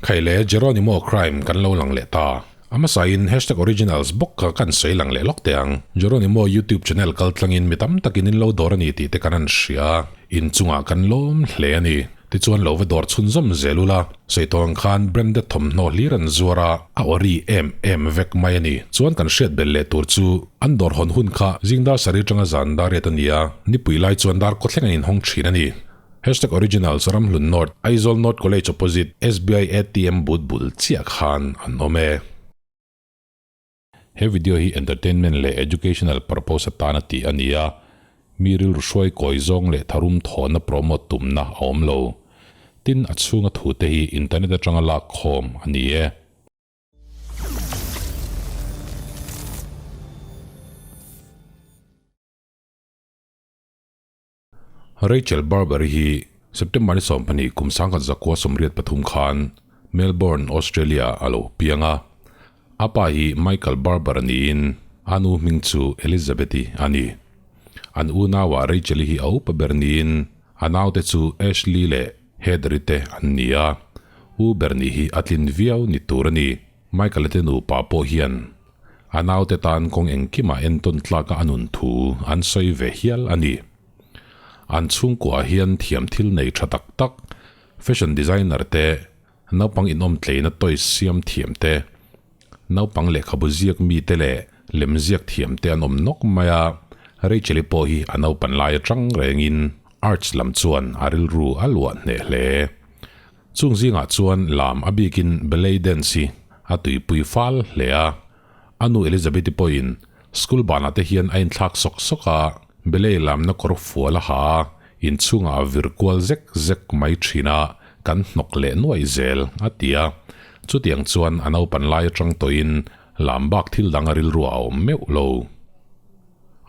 Khai le Jeronimo crime kan lo lang leh ta. A hmasain hashtag originals bawk kha kan sawi lang leh lawk teh ang. Jeronimo YouTube channel kal tlangin mi tam takin in lo dawr a ni tih te kan han hria. In chungah kan lawm hle a ni. Tichuan lo va dawr chhunzawm zel ula, sawi tawh ang khan branded thawmhnaw hlir an zuar a, a ori em em vek mai a ni. Chuan kan hriat belh leh tur chu an dawr hawn hun kha zing dar sarih atanga zan dar riat a ni a, nipui lai chuan dar kawthleng an inhawng thin a ni. Hashtag Originals Ramhlun North, Aizawl North College opposite SBI ATM booth bul chiah khan an awm e. He video hi entertainment leh educational purpose atana tih a ni a, mi rilru hruai kawi zawng leh tharum thawhna promote tumna a awm lo. Tin, a chhunga thute hi internet atanga lak khawm a ni e. Rachel Barber hi September ni 12 kum 1983 khan Melbourne, Australia a lo piang a. A pa hi Michael Barber niin a nu hming chu Elizabeth-i a ni. An unauah Rachel-i hi a upa ber niin a naute chu Ashley leh Heather-i te an ni a. U ber nih hi a tlin viau ni tur a ni. Michael-a te nupa pawh hian A naute tan kawng engkimah entawn tlaka a nun thu an sawi ve hial a ni. An chhungkuaah hian thiam thil nei tha tak tak, fashion designer te, naupang inawmtleina toys siam thiam te, naupang lehkhabu ziak mi te leh lemziak thiam te an awm nawk mai a, Rachel-i pawh hi a naupan lai atang rengin arts lam chuan a rilru a luah hneh hle. Chung zingah chuan lam a bikin ballet dance hi a tuipui fal hle a. A nu Elizabeth-i pawhin school banah te hian a inthlak sawk sawk a, ballet lamna kawr fual a ha a, inchhungah a vir kual zek zek mai thin a, kan hnawk leh nuai zel, a ti a. Chutiang chuan a naupan lai atang tawhin lam bak thil dang a rilru a awm meuh lo.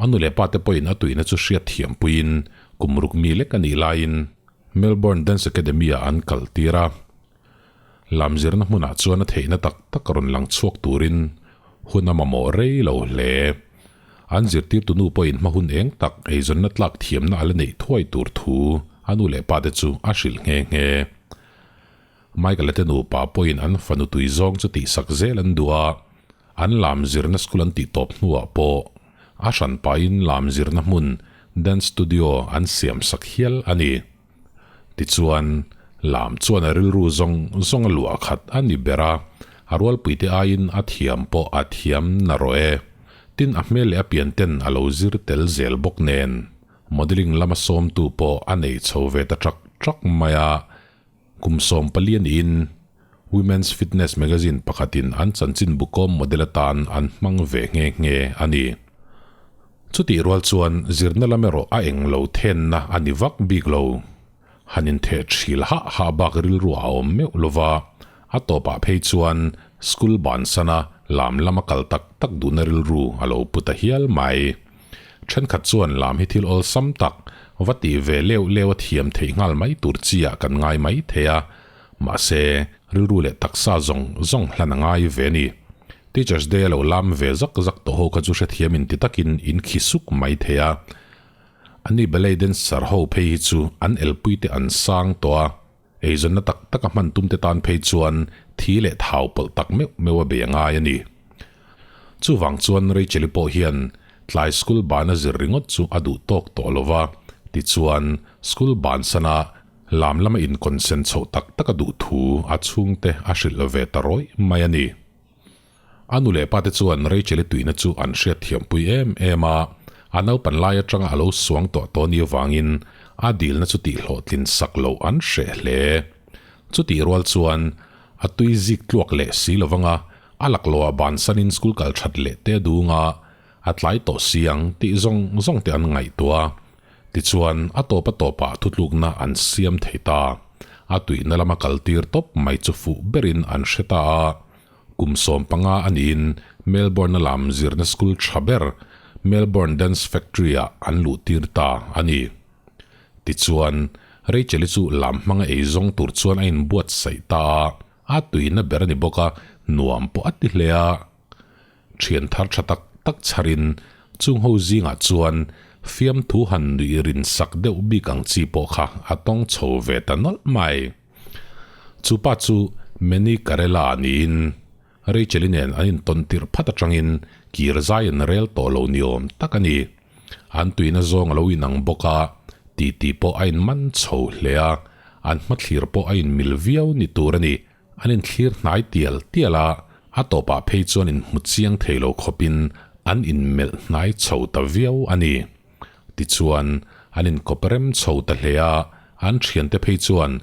A nu leh pa te pawhin a tuihna chu hriat thiampuiin kum ruk mi lek a nih laiin Melbourne Dance Academy-ah an kal tir a, lam zirna hmunah chuan a theihna tak tak rawn lang chhuak turin hun a mamawh rei lo hle. An zirtirtu nu pawhin hma hun eng tak eizawnna tlak thiamna a la neih thuai tur thu a nu leh pate chu a hrilh nghe nghe. Michael-a te nupa pawhin an fanu tui zawng chu tihsak zel an duh a, an lam zirna school an tih tawp hnuah pawh a hran pahin lam zirna hmun dance studio an siam sak hial a ni. Tichuan, lam chuan a rilru zawng zawng a luah khat a ni ber a, a rualpuite aiin a thiam pawh a thiam na rawh e. Tin, a hmel leh a pian ten a lo zir tel zel bawk nen, modelling lama sawmtu pawh a nei chho ve ta ṭak ṭak mai a, Kum 14 niin Women's Fitness magazine pakhatin an chanchin bukawm model atan an hmang ve nghe nghe a ni. Chutih rual chuan zirna lam erawh a eng lo thenna a ni vak bik lo. Han intheh thil hah hah bak rilru a awm meuh lo va, a tawpah phei chuan school bansana lam lama kal tak tak duhna rilru a lo pu ta hial mai. Thenkhat chuan lam hi thil awlsam tak, va tih ve leuh leuh a thiam theih nghal mai tur chi ah kan ngai mai thei a, mahse rilru leh taksa zawng zawng hlan a ngai ve a ni. Teachers Day a lo lam ve zak zak tawh ho kha chu hrethiam in ti takin in khi suk mai thei a. Ani ballet dancer ho phei hi chu an elpui te an sang tawh a, eizawnna tak tak a hman tum te tan phei chuan thi leh thau pawlh tak meuh meuh a bei a ngai a ni. Chuvang chuan Rachel-i pawh hian tlai school bana zir ringawt chu a duh tawk tawh lo va, tichuan school bansana lam lama inkonsen chhoh tak tak a duh thu a chhungte a hrilh ve ta rawih mai a ni. A nu leh pate chuan Rachel-i tuihna chu an hriatthiampui em em a, a naupan lai atanga a lo suang tawh tawh ni avangin a dilna chu tihhlawhtlin sak loh an hreh hle. Chutih rual chuan a tui zik tluak leh si lovanga a laklawh ah bansanin school kal that leh te a dung a, a tlai tawh si ang tih zawng zawng te an ngaihtuah a. Tichuan a tawp a tawpah thutlukna an siam thei ta. A tuihna lama kaltir tawp mai chu fuh berin an hre ta a. Kum 15 a niin Melbourne a lam zirna school tha ber Melbourne Dance Factory ah an luh tir ta a ni. Tichuan, Rachel-i chu lam hmanga ei zawng tur chuan a inbuatsaih ta a, a tuina ber a ni bawk a, nuam pawh a ti hle a. Thian thar tha tak tak chharin chung ho zingah chuan fiamthu han nuih rin sak deuh bik ang chi pawh kha a tawng chho ve ta nawlh mai. Chu pa chu Manny Carella niin Rachel-i nen an intawn tirh phat atangin kir zai an rel tawh lo ni awm tak a ni. An tuina zawng a lo inang bawk a, titi pawh a inman chho hle a, an hmathlir pawh a inmil viau ni tur a ni. An inthlir hnai tial tial a, a tawpah phei chuan inhmu chiang thei lo khawpin an inmelh hnai chho ta viau a ni. Tichuan, an inkawp rem chho ta hle a, an thiante phei chuan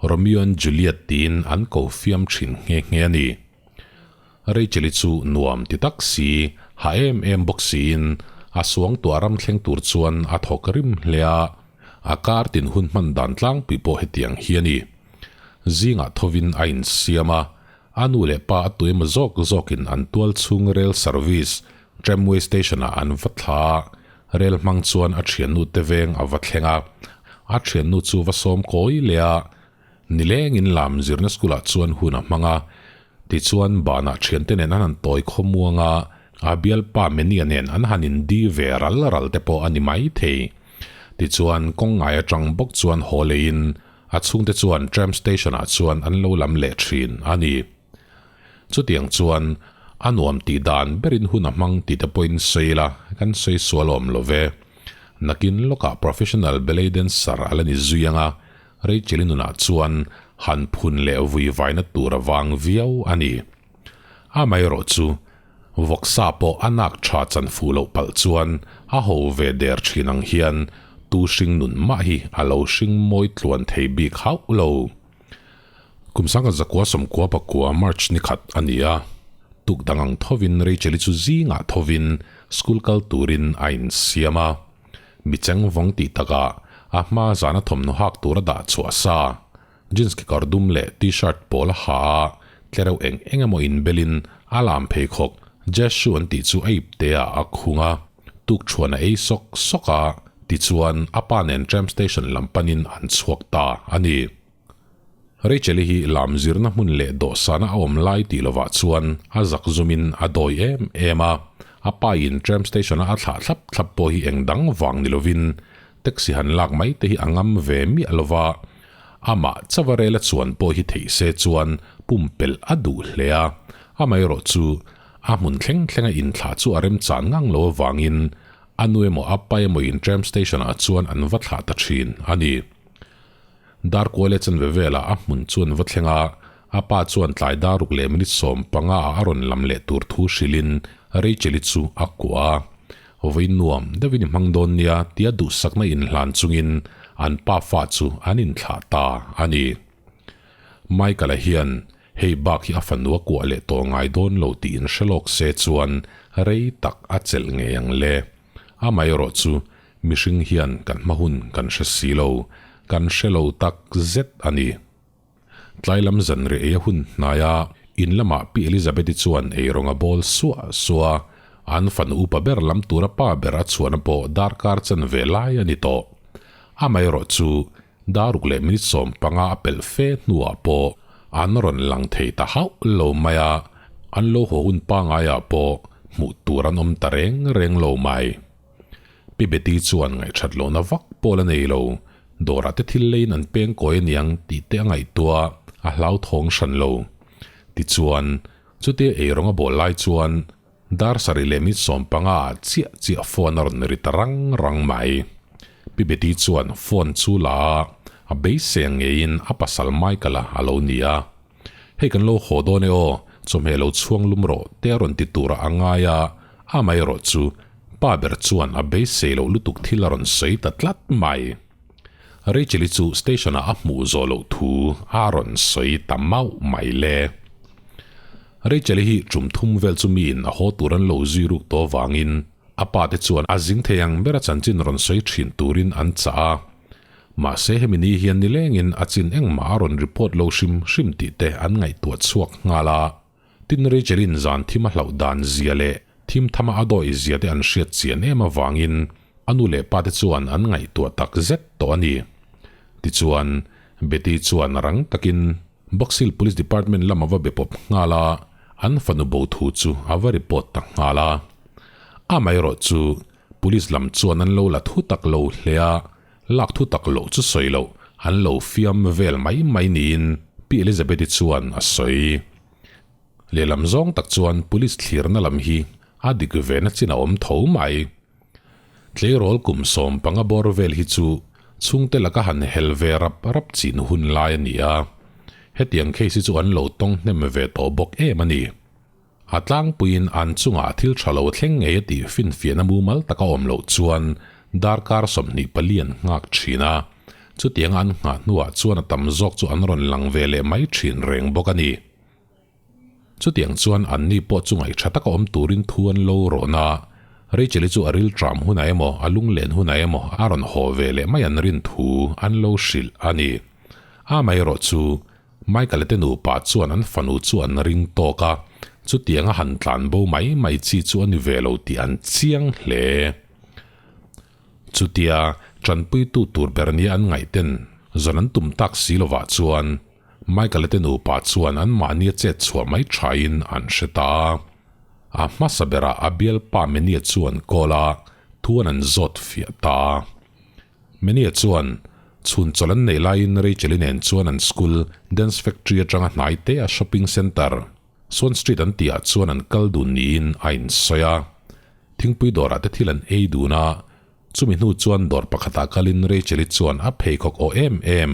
Romeo and Juliet tiin an ko fiam thin nghe nghe a ni. Rachel-i chu nuam ti tak si, ha em em bawk siin, a suangtuah ram thleng tur chuan a thawk rim hle a, a kar tin hun hman dan tlangpui pawh hetiang hi a ni. Zingah thovin a insiam a, a nu leh pa a tuemaw zawk zawkin an tual chhung rel service tramway station-ah an va thla a, rel hmang chuan a thiannu te veng a va thleng a, a thiannu chu va sawm kawi leh a, nilengin lam zirna school-ah chuan hun a hmang a, tichuan banah thiante nen an han tawi khawmuang a, a bialpa Menia nen an han indi ve ral ral te pawh a ni maithei. Tichuan kawng ngai atang bawk chuan haw leiin A chhungte chuan tram station ah chuan an lo lam leh thin a ni. Chutiang chuan a nuam tih dan berin hun a hmang tih te pawhin sawi ila kan sawi sual awm lo ve. Nakin lawkah professional ballet dancer a la ni zui ang a, Rachel-i nunah chuan han phun leh vui vaina tur a vang viau a ni. Amaherawh chu Vawksa pawh a nak tha chan fuh loh palh chuan a ho ve der thin ang hian tu hring nun mah hi a lo hring mawi tluan thei bik hauh lo. Kum sangkhat zakua sawmkua pakua March ni khat a ni a, tuk dang ang thovin Rachel-i chu zingah thovin school kal turin a insiam a. Mi cheng vawng tih takah a hma zana thawmhnaw hak tur a dah chhuah sa. Jeans kekawr dum leh T-shirt pawl a ha a, tlereuh eng eng emaw inbelin a lam pheikhawk jazz shoe an tih chu a ip te ah a khung a, tukṭhuan a ei sawk sawk a, tichuan a pa nen tram station lam panin an chhuak ta a ni. Rachel-i hi lam zirna hmun leh dawhsana a awm lai tih lovah chuan a zak zumin a dawi em em a, a pa in tram station-a a thlah thlap thlap pawh hi eng dang vang ni lovin taxi han lak mai te hi a ngam ve miah lova, Amah Chavarela chuan pawh hi theih se chuan pumpelh a duh hle a, amaherawh chu a hmun thleng thlenga inthlah chu a remchan ngang lo avangin a nu emaw a pa emaw in tram station ah chuan an va thlah ta thin a ni. Darkuale chanve velah a hmun chu an va thleng a, a pa chuan tlai daruk leh minute 15 ah a rawn lam leh tur thu hrilhin Rachel-i chu a kuah a. Vawi nuam deuhin i hmang dawn nia tia duhsakna inhlan chungin an pa fa chu an inthlah ta a ni. Michael-a hian hei bak hi a fanu a kuah leh tawh ngai dawn lo tih inhre lawk se chuan rei tak a chelh ngei ang le. Amaherawh chu mihring hian kan hma hun kan hre si lo, kan hre lo tak zet a ni. Tlai lam zan reh ei a hun hnai a, in lamah Pi Elizabeth-i chuan eirawng a bawl suah suah a, an fanu upa ber lam tura pa ber a chhuahna pawh darkar chan ve lai a ni tawh. Amaherawh chu daruk leh minute 15 a pelh fe hnuah pawh an rawn lang thei ta hauh lo mai a, an lo haw hun pangaiah pawh hmuh tur an awm ta reng reng lo mai. Pi Betty chuan ngaihthat lohna vak pawl a nei lo, dawrah te thil leiin an peng kawi aniang tih te a ngaihtuah a hlauthawng hran lo. Tichuan, chutia eirawng a bawl lai chuan dar sarih leh minute 15 ah chiah chiah phone a rawn ri ta rang rang mai. Pi Betty chuan phone chu la a, a beisei ang ngeiin a pasal Michael-a a lo ni a. Hei kan lo haw dawn e aw, chawhmeh lo chhuang lum rawh te a rawn ti turah a ngai a, amaherawh chu pa ber chuan a beisei loh lutuk thil a rawn sawi ta tlat mai. Rachel-i chu station-ah a hmuh zawh loh thu a rawn sawi ta mauh mai le. Rachel-i hi tum thum vel chu miin a haw tur an lo zui ruk tawh vangin a pa te chuan a zing thei ang bera chanchin rawn sawi thin turin an chah a. Mahse hemi ni hian nilengin a chin engmah a rawn report lo hrim hrim tih te an ngaihtuah chhuak nghal a. Tin Rachel-in zan thim a hlauh dan zia leh thim thama a dawi zia te an hriat chian em avangin a nu leh pa te chuan an ngaihtuah tak zet tawh a ni. Tichuan, Betty chuan rang takin Box Hill Police Department lam a va be pawp nghal a, an fanu bo thu chu a va report ta nghal a. Amaherawh chu Police lam chuan an lo la thu tak lo hle a, lak thu tak loh chu sawi loh an lo fiam vel mai mai niin Pi Elizabeth-i chuan a sawi. Lehlam zawng tak chuan police thlirna lam hi a dik ve na chin a awm tho mai. Tleirawl kum 15 bawr vel hi chu chhungte laka han hel ve rap rap chin hun lai a ni a, hetiang case hi chu an lo tawng hnem ve tawh bawk em a ni. A tlangpuiin an chungah thil tha lo thleng ngei a tih finfiahna mumal taka awm loh chuan darkar 24 an nghak thin a, chutianga an nghah hnuah chuan a tam zawk chu an rawn lang ve leh mai thin reng bawk a ni. Chutiang chuan anni pawh chu ngaih tha taka awm turin thu an lo rawn a, Rachel-i chu a ril tram hunah emaw a lunglen hunah emaw a rawn haw ve leh mai an rin thu an lo hrilh a ni. Amaherawh chu Michael-a te nupa chuan an fanu chu an ring tawk a, chutianga han tlan bo mai mai chi chu a ni ve lo tih an chiang hle. Chutia tanpuitu tur ber nia an ngaih ten zawn an tum tak si lovah chuan Michael-a te nupa chuan anmahnia chet chhuah mai thain an hre ta a. A hmasa berah a bialpa Menia chu an call a, thuan an zawt fiah ta a. Menia chuan chhun chawlh an neih laiin Rachel-i nen chuan an school Dance Factory atanga hnai te a shopping centre Swan Street an tihah chuan an kal dun niin a insawi a. Thingpui dawrah te thil an ei dun a, chumi hnu chuan dawr pakhatah kalin Rachel-i chuan a pheikhawk aw em em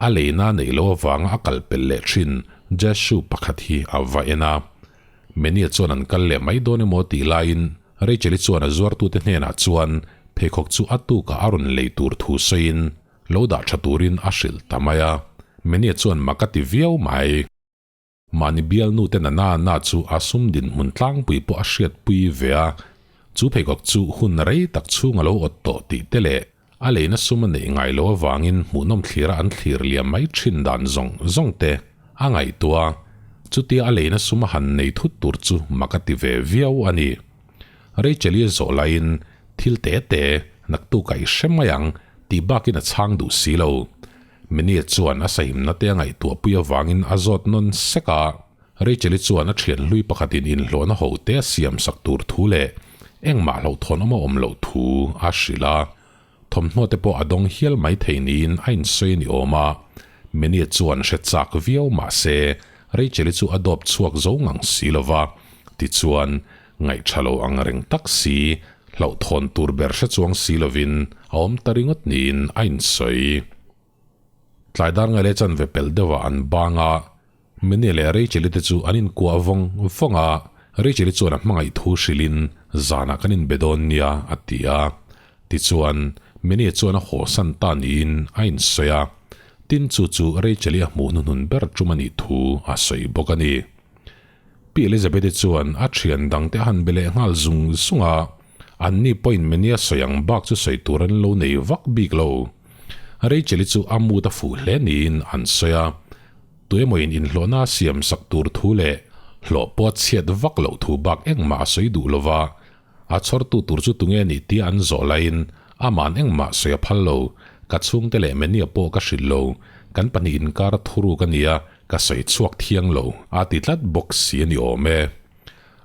a leina neih loh avanga a kal pel leh thin jazz shoe pakhat hi a va en a. Menia chuan an kal leh mai dawn emaw tih laiin Rachel-i chuan a zuartute hnenah chuan pheikhawk chu a tukah a rawn lei tur thu sawiin lo dah tha turin a hrilh ta mai a. Menia chuan mak a ti viau mai. Mahni bialnute na na na chu a sum dinhmun tlangpui pawh a hriatpui ve a, chu pheikhawk chu hun rei tak chhung a lo awt tawh tih te leh a leina sum a neih ngai loh avangin hmuhnawm thlira an thlir liam mai thin dan zawng zawng te a ngaihtuah a, chutia a leina sum a han nei thut tur chu mak a ti ve viau a ni. Rachel-i a zawh laiin thil te te naktuk a i hre mai ang tih bakin a chhang duh si lo. Menia chuan a sahimna te a ngaihtuahpui avangin a zawt nawn sek a, Rachel-i chuan a thian hlui pakhatin inhlawhna ho te a siam sak tur thu leh engmah hlauhthawn awm a awm loh thu a hrilh a. Thawmhnaw te pawh a dawng hial mai thei niin a insawi a ni awm a. Menia chuan hre chak viau mah se Rachel-i chu a dawp chhuak zo ngang si lo va, tichuan ngaihṭha lo ang reng tak si, hlauhthawn tur ber hre chuang si lovin a awm ta ringawt niin a insawi. Tlai dar ngai leh chanve pelh deuhah an bang a, Menia leh Rachel-i te chu an inkuah vawng vawng a, Rachel-i chuan a hmangaih thu hrilhin zanah kan inbe dawn nia a ti a. Tichuan, Menia chuan a hawsan ta niin a insawi a, tin chu chu Rachel-i a hmuh hnuhnun ber tum a nih thu a sawi bawk a ni. Pi Elizabeth-i chuan a thian dangte a han be leh nghal zung zung a, anni pawhin Menia sawi ang bak chu sawi tur an lo nei vak bik lo. Rachel-i chu a mood a fuh hle niin an sawi a, Tuemawin inhlawhna a siam sak tur thu leh hlawh pawh a chhiat vak loh thu bak engmah a sawi duh lo va, a chhawrtu tur chu tunge ni tia an zawh laiin ama'n engmah sawi a phal lo, ka chhungte leh Menia pawh ka hrilh lo, kan pahnih inkar thuruk a nia, ka sawi chhuak thiang lo, a ti tlat bawk si a ni awm e.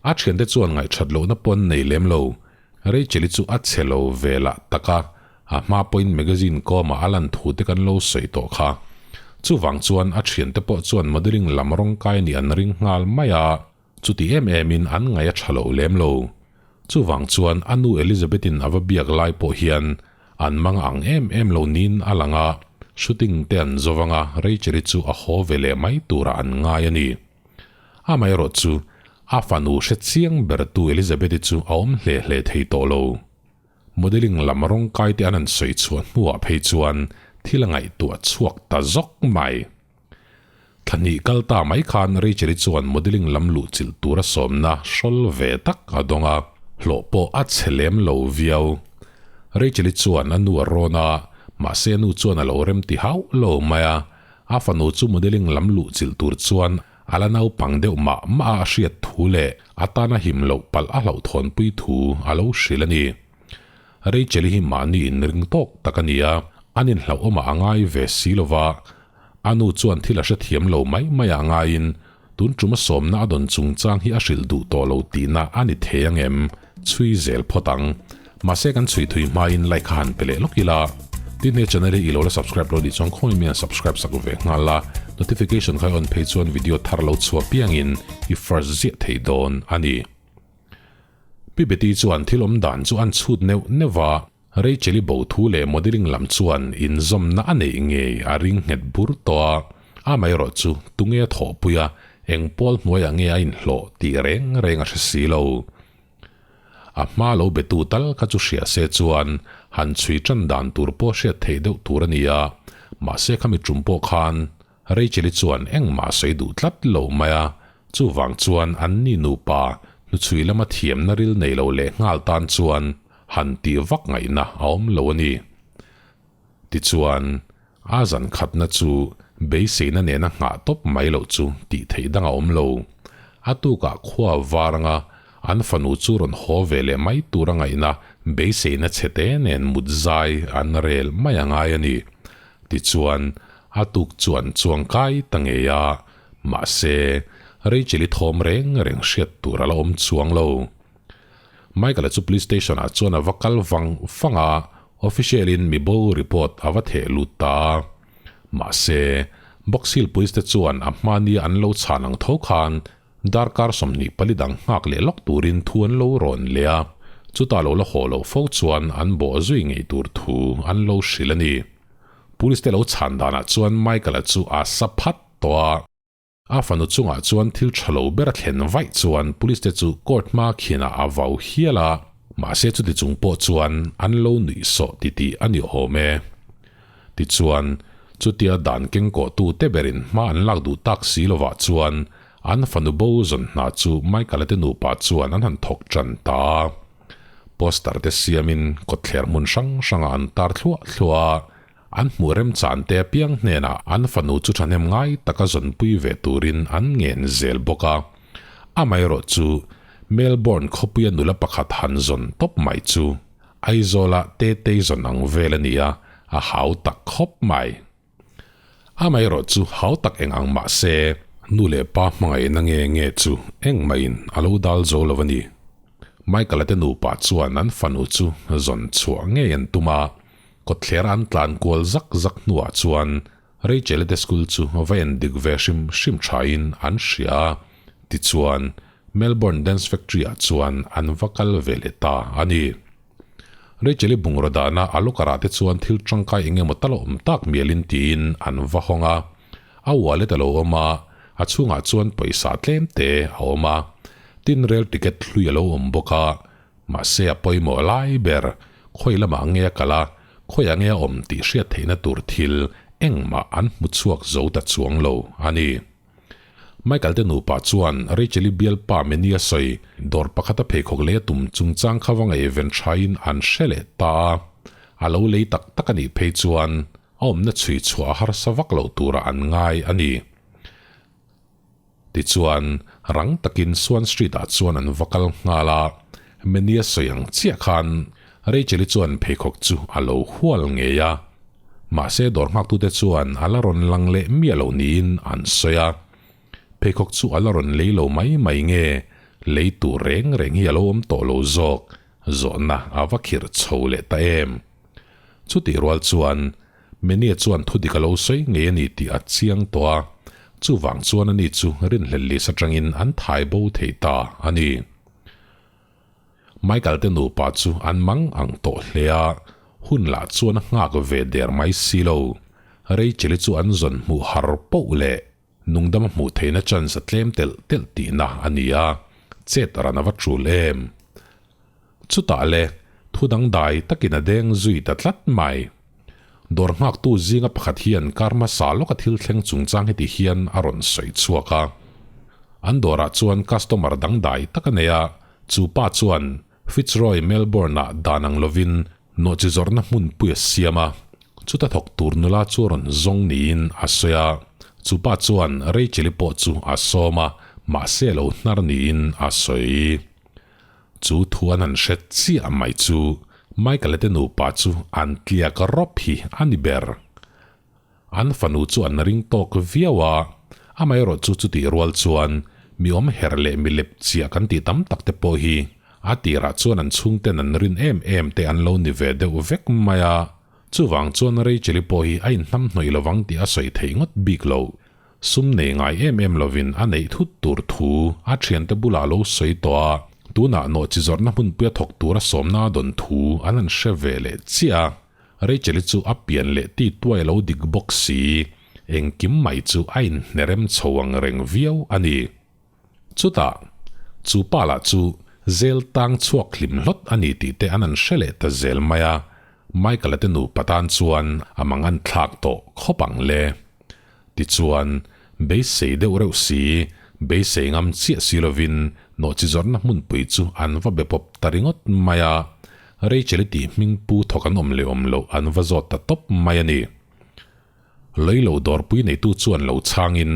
A thiante chuan ngaihṭhat lohna pawh an nei lem lo, Rachel-i chu a chhe lo ve lah tak a, A hma pawhin magazine kawmah a lan thu te kan lo sawi tawh kha. Chuvang chuan a thiante pawh chuan modelling lam rawngkai nih an ring nghal mai a, chuti em emin an ngaih a tha lo lem lo. Chuvang chuan a nu Elizabeth-in a va biak lai pawh hian an mang ang em em lo niin a lang a, shooting te an zo vang a, Rachel-i chu a haw ve leh mai turah an ngai a ni. Amaherawh chu a fanu hre chiang bertu Elizabeth-i chu a awm hle hle thei tawh lo. Modelling lam rawngkai te an han sawi chhuah hnuah phei chuan thil a ngaihtuah chhuak ta zawk mai. Thla hnih kal ta mai khan Rachel-i chuan modelling lam luhchilh tura sawmna hrawl ve tak a dawng a, hlawh pawh a chhe lem lo viau. Rachel-i chuan a nu a rawn a, mahse a nu chuan a lo rem ti hauh lo mai a, a fanu chu modelling lam luhchilh tur chuan A la naupang deuh mah mah a a hriat thu leh a tana him loh palh a hlauhthawnpui thu a lo hrilh a ni. Rachel-i hi mahni inring tawk tak a ni a, an inhlauhawmah a ngai ve si lo va, a nu chuan thil a hrethiam lo mai mai ah ngaiin tun tum a sawmna a dawn chungchang hi a hrilh duh tawh lo tihna a ni thei ang em? Chhui zel phawt ang. Mahse kan chhui thui hmain like kha han pe leh lawk ila. Tin he channel hi i lo la subscribe lo nih chuan khawngaih mian subscribe sak ve nghal la. Notification kha i on phei chuan video thar lo chhuah piangin i first ziah thei dawn a ni. Pi Betty chuan thil awm dan chu an chhut neuh neuh a, Rachel-i bo thu leh modelling lam chuan inzawmna a neih ngei a ring nghet bur tawh a, amaherawh chu tunge a thawhpui a, eng pawl hnuaiah nge a inhlawh tih reng reng a hre si lo. A hma lo betu tal kha chu hria se chuan han chhui tan dan tur pawh hriat theih deuh tur a ni a, mahse khami tum pawh khan Rachel-i chuan engmah a sawi duh tlat lo mai a, chuvang chuan anni nupa hnuchhui lama thiamna ril nei lo leh nghal tan chuan han tih vak ngaihna a awm lo a ni. Tichuan, a zan khatna chu beiseina nena nghah tawp mai loh chu tih theih dang a awm lo. A tukah khua var anga an fanu chu rawn haw ve leh mai tur a ngaihna beiseina chhete nen mut zai an rel mai a ngai a ni. Tichuan, a tuk chuan chuang kai ta ngei a, mahse, Rachel-i thawm reng reng hriat tur a la awm chuang lo. Michael-a chu police station ah chuan a va kal vang vang a, official in mi bo report a va theh lut ta a. Mahse, Box Hill police te chuan a hmani an lo chhan ang tho khan darkar 24 dang nghak leh lawk turin thu an lo rawn leh a, chutah lo la haw loh fo chuan an bawh zui ngei tur thu an lo hrilh a ni. Police te lo chhan danah chuan Michael-a chu a sa phat tawh a. A fanu chungah chuan thil tha lo ber a thlen vaih chuan police te chu court hma khinah a vau hial a, mahse chuti chung pawh chuan an lo nuih sawh titih a ni awm e. Tichuan, chutia dan kengkawhtu te berin hma an lak duh tak si lovah chuan an fanu bo zawn hna chu Michael-a te nupa chuan an han thawk tan ta a. Poster te siamin kawtthler hmun hrang hrangah an tar thluah thluah a, An hmuh remchan te apiang hnenah an fanu chu thahnem ngai taka zawnpui ve turin an ngen zel bawk a. Amaherawh chu Melbourne khawpuia nula pakhat han zawn tawp mai chu Aizawla Tetei zawn ang vel a ni a, a hau tak khawp mai. Amaherawh chu hau tak eng ang mah se, nu leh pa hmangaihna nge nge chu engmahin a lo dal zo lo a ni. Michael-a te nupa chuan an fanu chu zawn chhuah ngei an tum a, Kawtthler an tlan kual zak zak hnuah chuan Rachel te school chu va en dik ve hrim hrim thain an hria a, tichuan Melbourne Dance Factory ah chuan an va kal ve leh ta a ni. Rachel-i bungraw dahna a locker ah te chuan thil tangkai eng emaw tal a awm tak mialin tiin an va hawng a, a wallet a lo awm a, a chhungah chuan pawisa tlem te a awm a, tin rail ticket hlui a lo awm bawk a, Mahse a pawimawh lai ber, khawi lamah nge a kal a, khawiah nge a awm tih hriat theihna tur thil engmah an hmu chhuak zo ta chuang lo a ni. Michael te nupa chuan Rachel-i bialpa Menia sawi dawr pakhata pheikhawk lei a tum chungchang kha va ngaihven thain an hre leh ta a, a lo lei tak tak a nih phei chuan a awmna chhui chhuah a harsa vak loh turah an ngai a ni. Tichuan, rang takin Swan Street-ah chuan an va kal nghal a, Menia sawi ang chiah khan Rachel-i chuan pheikhawk chu a lo hual ngei a. Mahse, dawr nghaktute chuan a la rawn lang leh miah lo niin an sawi a. Pheikhawk chu a la rawn lei lo mai mai nge, lei tur reng reng hi a lo awm tawh lo zawk, zawhna a va khirh chho leh ta em. Chutih rual chuan Menia chuan thudik a lo sawi ngei a ni tih a chiang tawh a, chuvang chuan ani chu rinhlelh list atangin an thai bo thei ta a ni. Michael te nupa chu an mang ang tawh hle a, hun lah chuan a nghak ve der mai si lo. Rachel-i chu an zawn hmuh har poh leh nungdam a hmuh theihna chance a tlem telh telh tihna a ni a, chet ran a va tul em. Chutah le, thu dangdai takin a deng zui ta tlat mai. Dawr nghaktu zinga pakhat hian kar hmasa lawka thil thleng chungchang heti hian a rawn sawi chhuak a. An dawrah chuan customer dangdai tak a nei a, chu pa chuan Fitzroy Melbourne-ah dan ang lovin nawhchi zawrhna hmunpui a siam a, chuta thawk tur nula chu a rawn zawng niin a sawi a. Chu pa chuan Rachel-i pawh chu a sawm a, mahse a lo hnar niin a sawi. Chu thu an han hre chiah mai chu Michael-a te nupa chu an tliak rawp hi a ni ber. An fanu chu an ring tawk viau a, amaherawh chu chutih rual chuan mi awm her leh mi lep chiah kan tih tam tak te pawh hi a tirah chuan an chhungten an rin em em te an lo ni ve deuh vek mai a, chuvang chuan Rachel-i pawh hi a inhnamhnawih lovang tih a sawi theih ngawt bik lo. Sum nei ngai em em lovin a neih thut tur thu a thiante bulah lo sawi tawh a, tunah nawhchi zawrhna hmunpuia thawk tura sawmna a dawn thu an han hre ve leh chiah a. Rachel-i chu a pian leh ti tuai lo dik bawk si, engkim mai chu a inhnerem chho ang reng viau a ni. Chutah, chu pa lah chu zel tang chhuak hlim hlawt a ni tih te an han hre leh ta zel mai a, Michael-a te nupa tan chuan a mangan thlak tawh khawp ang le. Tichuan, beisei deuh reuh si, beisei ngam chiah si lovin nawhchi zawrhna hmunpui chu an va be pawp ta ringawt mai a, Rachel-i tih hming pu thawk an awm leh awm loh an va zawt ta tawp mai a ni. Lei lo dawrpui neitu chuan lo chhangin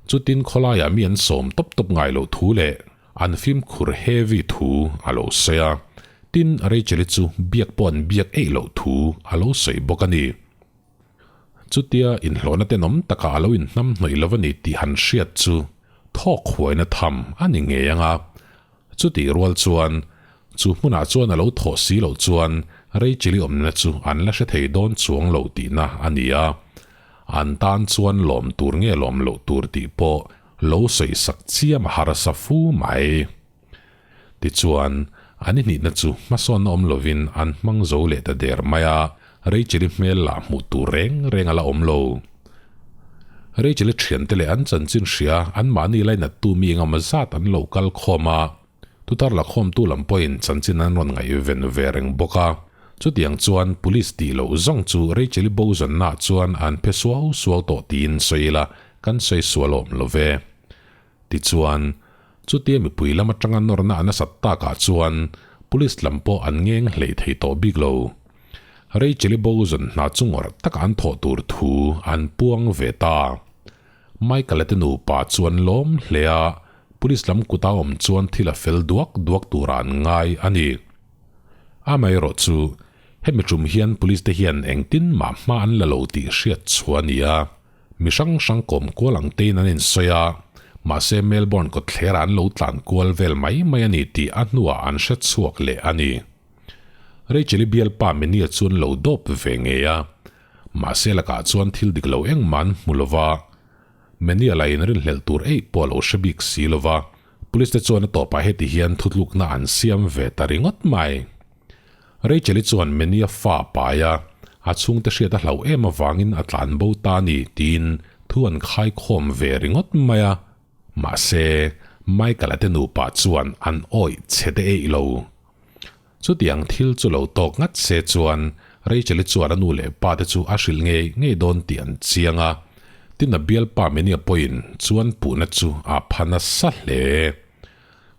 chutin khawlaiah mi an sawm tawp tawp ngai loh thu leh an fimkhur heavy thu a lo sawi a, tin Rachel-i chu biak pawh an biak eih loh thu a lo sawi bawk a ni. Chutia inhlawhna tenawm takah a lo inhnam hnawih lo a ni tih han hriat chu thawk huaina tham a ni ngei ang a. Chutih rual chuan chu hmunah chuan a lo thawh si loh chuan Rachel-i awmna chu an la hre thei dawn chuang lo tihna a ni a. An tan chuan lawm tur nge lawm loh tur tih pawh lo sawisak chiam a harsa fu mai. Tichuan, an ihnihna chu hmasawnna awm lovin an hmang zo leh ta der mai a, Rachel-i hmel lah hmuh tur reng reng a la awm lo. Rachel-i thiante leh an chanchin hria anmahni lainattu mi engemaw zat an lo kal khawm a, tutar la khawmtu lam pawhin chanchin an rawn ngaihven ve reng bawk a. Chutiang chuan police tih loh zawng chu Rachel-i bo zawnnaah chuan an phe suau suau tawh tiin sawi ila kan sawi sual awm lo ve. Tichuan, chutia mipui lam atanga nawrna a nasat takah chuan Police lam pawh an ngeng hleih thei tawh bik lo. Rachel-i bo zawn hna chu ngawrh taka an thawh tur thu an puang ve ta. Michael-a te nupa chu an lawm hle a, Police lam kuta awm chuan thil a fel duak duak tura an ngai a ni. Amaherawh chu, hemi tum hian Police te hian engtin mah hma an la lo tih hriat chhuah a ni a. Mi hrang hrang kawm kual ang tein an insawi a, mahse Melbourne kawtthlerah an lo tlan kual vel mai mai a ni tih a hnuah an hre chhuak leh a ni. Rachel-i bialpa Menia chu an lo dawp ve ngei a, mahse lakah chuan thil dik lo engmah an hmu lo va, Menia lah in rinhlelh tur eih pawh a lo hre bik si lo va, Police te chuan a tawpah heti hian thutlukna an siam ve ta ringawt mai. Rachel-i chuan Menia fa pai a, a chhungte hriat a hlauh em avangin a tlan bo ta a ni tiin thu an khaikhawm ve ringawt mai a. Mahse, Michael-a te nupa chuan an awih chhe te eih lo. Chutiang thil chu lo tawk ngat se chuan Rachel-i chuan a nu leh pa te chu a hrilh ngei ngei dawn tih an chiang a. Tin a bialpa Menia pawhin chuan puhna chu a pha nasa hle.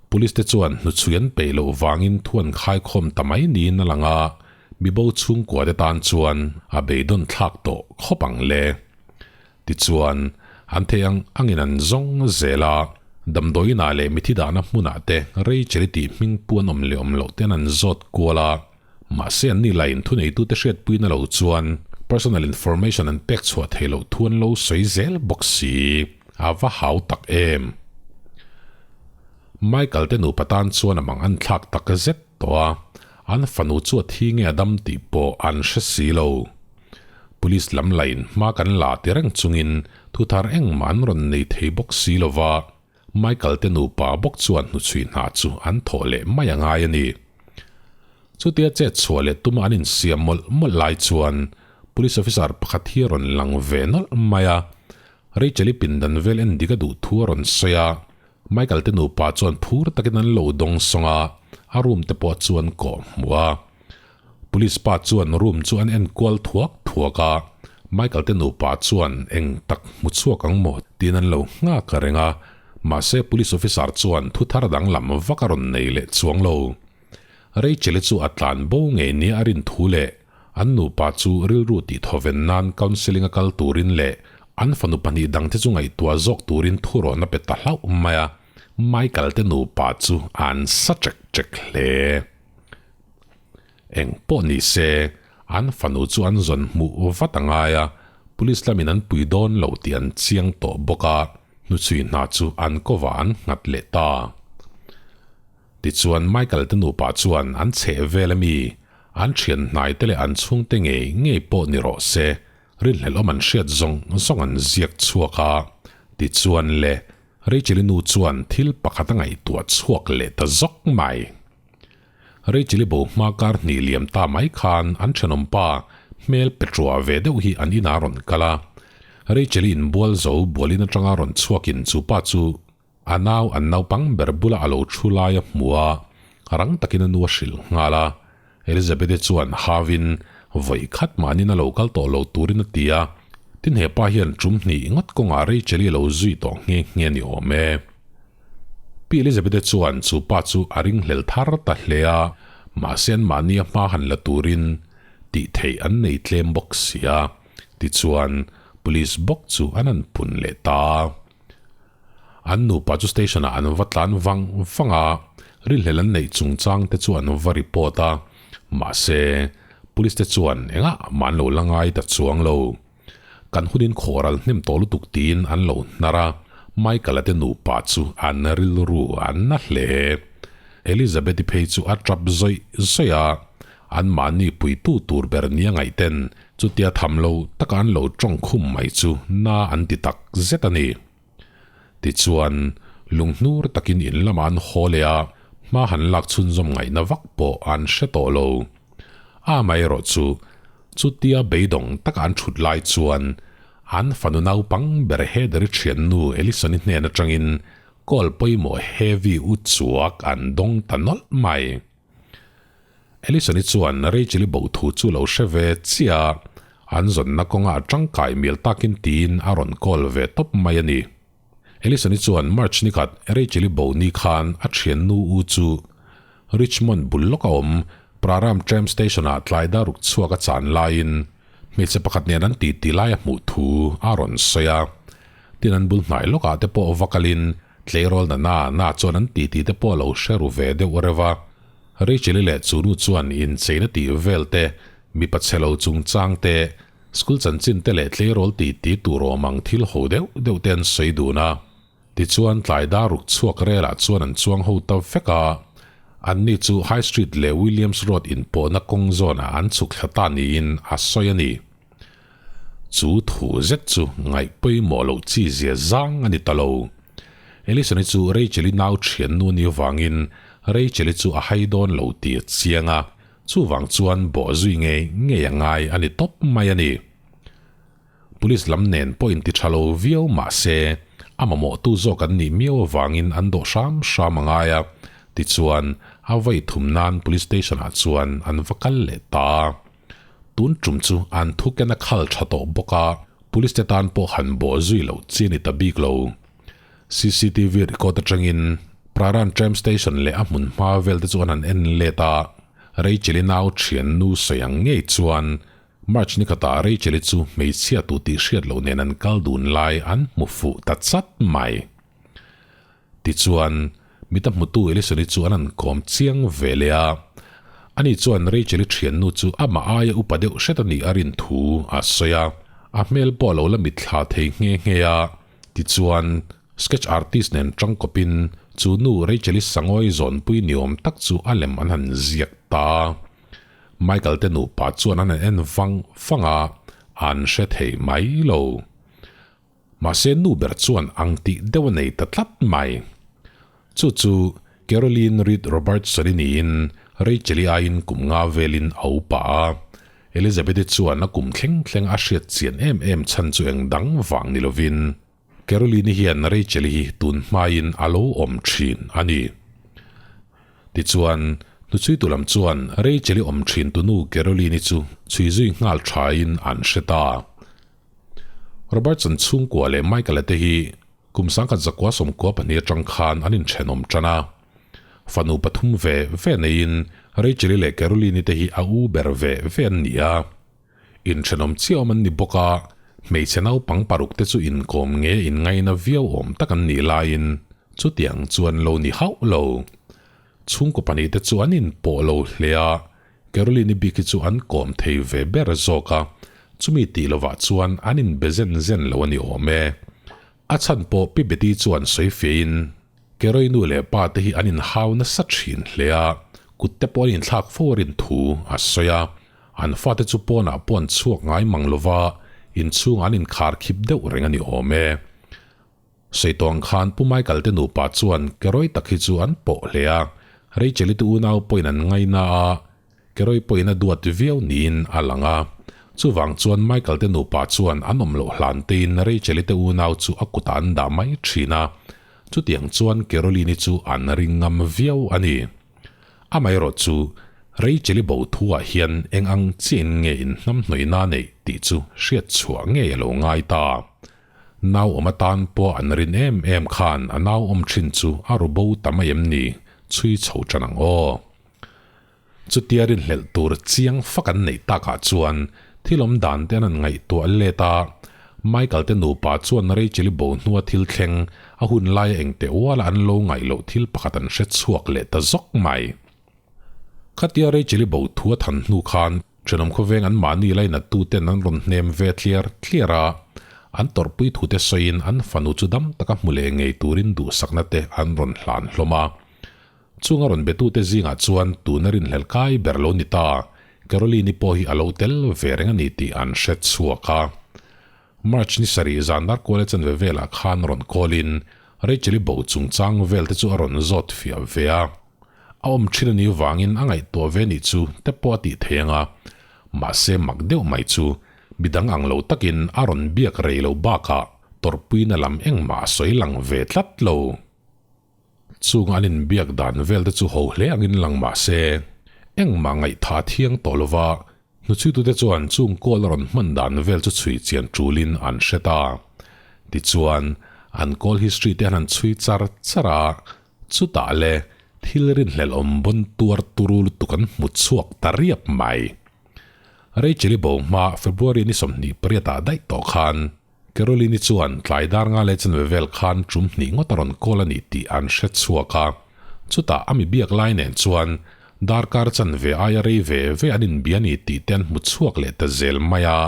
Police te chuan hnuchhui an peih loh vangin thu an khaikhawm ta mai niin a lang a, mibo chhungkua te tan chuan a beidawn thlak tawh khawp ang le. Tichuan, an theih ang angin an zawng zel a, damdawiinah leh mithi dahna hmunah te Rachel-i tih hming pu an awm leh awm loh ten an zawt kual a, mahse anni lain thuneitute hriatpuina lo chuan personal information an pek chhuah theih loh thu an lo sawi zel bawk si. A va hau tak em! Michael te nupa tan chuan a mang an thlak tak zet tawh a, an fanu chu a thi nge a dam tih pawh an hre si lo. Police lam lain hma kan la ti reng chungin thuthar engmah an rawn nei thei bawk si lo va, Michael te nupa bawk chuan hnuchhui hna chu an thawh leh mai a ngai a ni. Chutia chet chhuah leh tuma an insiam mawlh mawlh lai chuan Police officer pakhat hi a rawn lang ve nawlh mai a, Rachel-i pindan vel en dik a duh thu a rawn sawi a, Michael te nupa chuan phur takin an lo dawng sawng a, a room te pawh chu an kawh hmuh a. Police pa chuan room chu an en kual thuak thuak a, Michael te nupa chuan eng tak hmu chhuak ang maw tiin an lo nghak reng a, mahse police officer chuan thu thar danglam vak a rawn nei leh chuang lo. Rachel-i chu a tlan bo ngei nia a rin thu leh an nupa chu rilru tih thawven nan counselling a kal turin leh an fanu pahnih dangte chu ngaihtuah zawk turin thurawn a pe ta hlauh mai a, Michael te nupa chu an sa ṭek ṭek hle. Eng pawh ni se, an fanu chu an zawn hmuh vat a ngai a, police lamin an pui dawn lo tih an chiang tawh bawk a, hnuchhui hna chu an kovah an nghat leh ta. Tichuan Michael te nupa chuan an chheh vel ami, an thian hnai te leh an chhungte ngei ngei pawh ni rawh se, rinhlelh awm an hriat zawng zawng an ziak chhuak a. Tichuan le, Rachel-i nu chuan thil pakhat a ngaihtuah chhuak leh ta zawk mai. Rachel-i bo hma kar hnih liam ta mai khan an thenawmpa hmel petrua ve deuh hi an inah a rawn kal a. Rachel-i inbual zo bualin atanga rawn chhuakin chu pa chu a nau an naupang ber bula a lo thu lai a hmu a, rang takin a nu a hrilh nghal a. Elizabeth-i chuan havin vawi khat mahnin a lo kal tawh lo turin a ti a, tin he pa hian tum hnih ngawt kawngah Rachel-i a lo zui tawh nghe nghe a ni awm e. Pi Elizabeth-i chuan chu pa chu a ringhlel thar ta hle a, mahse an mahni a hma han la turin tih theih an nei tlem bawk si a, tichuan police bawk chu an han pun leh ta. An nupa chu station ah an va tlan vang vang a, rilhlel an neih chungchang te chu an va report a, mahse police te chuan engah mah an lo la ngai ta chuang lo. Kan hunin khawhral hnem tawh lutuk tiin an lo hnar a, Michael-a te nupa chu an rilru an na hle. Elizabeth-i phei chu a tap zawih zawih a, an mahni puitu tur ber nia ngaihten chutia tham lo taka an lo tawng khum mai chu na an ti tak zet a ni. Tichuan, lunghnur takin in lamah an haw leh a, hma han lak chhunzawm ngaihna vak pawh an hre tawh lo. Amaherawh chu, chutia beidawng taka an thut lai chuan an fanu naupang ber Heather-i thiannu Ellison-i hnen atangin call pawimawh heavy u chuak an dawng ta nawlh mai. Ellison-i chuan Rachel-i bo thu chu lo hre ve chiah a, an zawnna kawnga a tangkai mial takin tiin a rawn call ve tawp mai a ni. Ellison-i chuan March ni khat Rachel-i bo ni khan a thiannu u chu Richmond bul lawka awm Praram tram station-ah tlai daruk chhuak a chan laiin hmeichhe pakhat nen an titi lai a hmuh thu a rawn sawi a. Tin an bul hnai lawkah te pawh va kalin Tleirawl na na na chuan an titi te pawh a lo hre ru ve deuh reuh a. Rachel-i leh chu nu chuan incheina tih vel te, mipa chhe lo chungchang te, school chanchin te leh tleirawl titi tur awm ang thil ho deuh deuh te an sawi dun a. Tichuan tlai dar ruk chhuak relah chuan an chuang ho ta vek a. Anni chu High Street leh Williams Road inpawhna kawng zawnah an chhuk thla ta niin a sawi a ni. Chu thu zet chu ngaih pawimawh loh chi zia zang a ni ta lo. Ellison-i chu Rachel-i nau thiannu a nih avangin Rachel-i chu a hai dawn lo tih a chiang a, chuvang chuan bawh zui ngei ngei a ngai a ni tawp mai a ni. Police lam nen pawh inti tha lo viau mah se, a mamawhtu zawk an nih miau avangin an dawh hram hram a ngai a, tichuan a vawi thum nan Police Station-ah chuan an va kal leh ta a. Tun tum chu an thu ken a khal tha tawh bawk a, police te tan pawh han bawh zui loh chi a ni ta bik lo. Cctv record atangin Praran tram station leh a hmun hma vel te chu an han en let a, Rachel-i nau thian nu sawi ang ngei chuan March ni khatah Rachel-i chu hmeichhia tu tih hriat loh nen an kal dun lai an hmu fuh ta chat mai. Tichuan, mita hmutu Ellison-i chu an han kawm chiang ve leh a. Ani chuan Rachel-i thiannu chu amah aia upa deuh hret a nih a rin thu a sawi a. A hmel pawh a lo la mitthla thei nghe nghe a. Tichuan, sketch artist nen tangkawpin chu nu Rachel-i sangawi zawnpui ni awm tak chu a lem an han ziak ta a. Michael te nupa chuan an han en vang vang a, an hre thei mai lo. Mahse nu ber chuan ang tih deuh a nei ta tlat mai. Chu chu Caroline Reed Robertson-i niin Rachel-i aiin kum nga velin a upa a. Elizabeth-i chuan a kum thleng thleng a hriat chian em em chhan chu eng dang vang ni lovin Caroline-i hian Rachel-i hi tun hmain a lo awm thin a ni. Tichuan, hnuchhuitu lam chuan Rachel-i awm thin tunu Caroline-i chu chhui zui nghal thain an hre ta. Robertson chhungkua leh Michael-a te hi kum 1992 atang khan an inthenawm tan a. Fanu pathum ve ve neiin Rachel-i leh Caroline-i te hi a u ber ve ve an ni a. Inthenawm chiah awm an ni bawk a, hmeichhe naupang paruk te chu inkawm nge inngaina viau awm tak an nih laiin chutiang chu an lo ni hauh lo. Chhungkaw pahnih te chu an inpawh lo hle a, Caroline-i bik hi chu an kawm thei ve ber zawk a, chumi tih lovah chuan an inbe zen zen lo a ni awm e. A chhan pawh Pi Betty chuan sawi fiahin Caroi nu leh pa te hi an inhau nasa thin hle a, kut te pawh an inthlak fo a rin thu a sawi a. An fate chu pawnah pawh an chhuak ngai mang lova, inchhungah an inkhar khip deuh reng a ni awm e. Sawi tawng khan Pu Michael te nupa chuan Kerawih tak hi chu an pawh hle a, Rachel-i te unau pawhin an ngaina a, Kerawih pawhin a duat viau niin a lang a. Chuvang chuan Michael te nupa chuan an awm loh hlan tein Rachel-i te unau chu a kutah an dah mai thin a, chutiang chuan Caroline-i chu an ring ngam viau a ni. Amaherawh chu, Rachel-i bo thuah hian eng ang chiahin nge inhnamhnawihna a neih tih chu hriat chhuah ngei a lo ngai ta. Nau awm atan pawh an rin em em khan a nau awm thin chu a ru bo ta mai em ni? Chhui chho tan ang aw. Chutia rinhlelh tur chiang fak an neih takah chuan thil awm dan te an han ngaihtuah let a, Michael te nupa chuan Rachel-i bo hnua thil thleng a hun laia engteh uala an lo ngaih loh thil pakhat an hre chhuak leh ta zawk mai. Khatia Rachel-i bo thu a than hnu khan Thenawm khawveng an mahni lainattu ten an rawn hnem ve tliar tliar a, an tawrhpui thute sawiin an fanu chu dam taka hmu leh ngei turin duhsakna te an rawn hlan hlawm a. Chung a rawn betute zingah chuan tuna rinhlelh kai ber lo ni ta, Caroline-i pawh hi a lo tel ve reng a ni tih an hre chhuak a. March ni sarih zan dar kual a chanve velah khan rawn call-in Rachel-i bo chungchang vel te chu a rawn zawt fiah ve a. A awm thin a nih vangin a ngaihtuah ve nih chu te pawh a tih thei ang a, mahse mak deuh mai chu midang ang lo takin a rawn biak rei lo bakah tawrhpuina lam engmah a sawi lang ve tlat lo. Chung an inbiak dan vel te chu ho hle angin lang mah se, engmah ngaihtha thiang tawh lova hnuchhuitute chuan chung call a rawn hman dan vel chu chhui chian tulin an hre ta. Tichuan, an call history te an han chhui char char a, chutah le thil rinhlelh awm bawn tuar turu lutuk an hmu chhuak ta riap mai. Rachel-i bo hma February ni 28 ah daih tawh khan, Caroline-i chuan tlai dar nga leh chanve vel khan tum hnih ngawt a rawn call a ni tih an hre chhuak a. Chutah a mi biak lai nen chuan darkar chanve aia rei ve ve an inbia a ni tih te an hmu chhuak leh ta zel mai a.